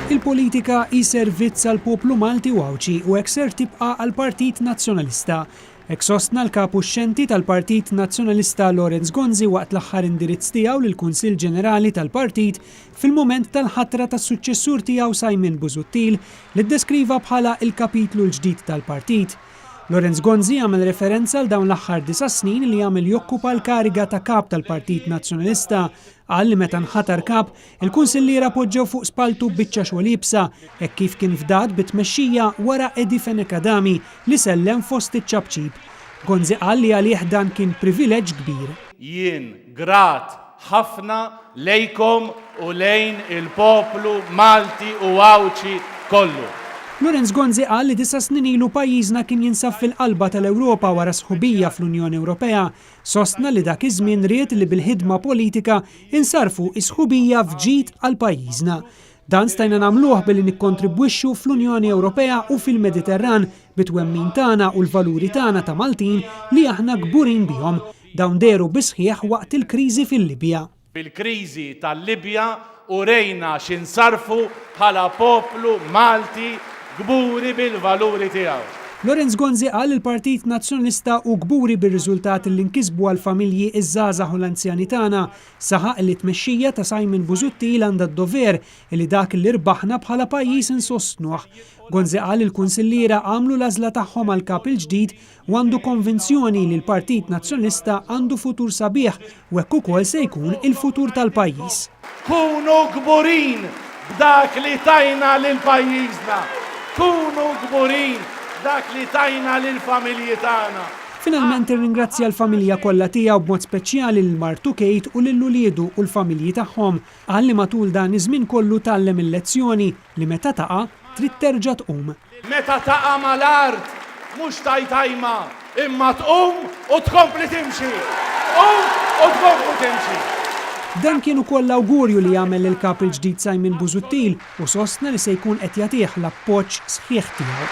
Il-politika hi servizz għall-poplu Malti u Għawdxi u hekk ser tibqa' għall-Partit Nazzjonalista. Hekk sostna l-Kap uxxenti tal-Partit Nazzjonalista Lawrence Gonzi waqt l-aħħar indirizz tiegħu lill-Kunsill Ġenerali tal-Partit fil-mument tal-ħatra tas-suċċessur tiegħu Simon Busuttil li ddeskriva bħala il-kapitlu l-ġdid tal-partit. Lawrence Gonzi għamel referenza għal dawn l-aħħar disa' snin li għamel jokkupa l-kariga ta' Kap tal-Partit Nazzjonalista. Qal li meta nħatar Kap, il-kunsilliera poġġew fuq spalltu biċċa xogħol iebsa, hekk kif kien fdat bit-tmexxija wara Eddie Fenech Adami li sellem fost iċ-ċapċip. Gonzi qal li għalih dan kien privileġġ kbir. Jien grat ħafna lejkom u lejn il-poplu Malti u Għawdxi kollu. Lawrence Gonzi qal li disa' snin ilu pajjiżna kien jinsab fil-qalba tal-Ewropa wara s-sħubija fl-Unjoni Ewropea. Sostna li dak iż-żmien ried li bil-ħidma politika insarrfu s-sħubija f'ġid għal pajjiżna. Dan stajna nagħmluh billi nikkontribwixxu fl-Unjoni Ewropea u fil-Mediterran bit-twemmin tagħna u l-valuri tagħna ta' Maltin li aħna kburin bihom. Dawn dehru bis-sħiħ waqt il-kriżi fil-Libja. Fil-kriżi tal-Libja urejna x'insarrfu bħala poplu Malti kburi bil-valuri tiegħu. Lawrence Gonzi qal li l-Partit Nazzjonalista hu kburi bir-riżultati li nkisbu għall-familji, iż-żgħażagħ u l-anzjani tagħna. Saħaq li t-tmexxija ta' Simon Busuttil għandha d-dover li dak li rbaħna bħala pajjiż insostnuh. Gonzi qal li l-kunsilliera għamlu l-għażla tagħhom għall-Kap il-ġdid u għandu konvinzjoni li l-Partit Nazzjonalista għandu futur sabiħ u hekk ukoll se jkun il-futur tal-pajjiż. Kunu kburin b'dak li tajna lil pajjiżna. Kunu kburin b'dak li tajna lill-familji tagħna. Finalment irringrazzja l-familja kollha tiegħu b'mod speċjali lil martu Kate u lil uliedu u l-familji tagħhom. Qal li matul dan iż-żmien kollu tgħallem il-lezzjoni li meta taqa' trid terġa' tqum. Meta taqa' mal-art, mhux tgħid ajma, imma tqum u tkompli timxi! Tqum u tkompli timxi! Dan kien ukoll l-awgurju li għamel lill-Kap il-ġdid Simon Busuttil u sostna li se jkun qed jagħtih l-appoġġ sħiħ tiegħu.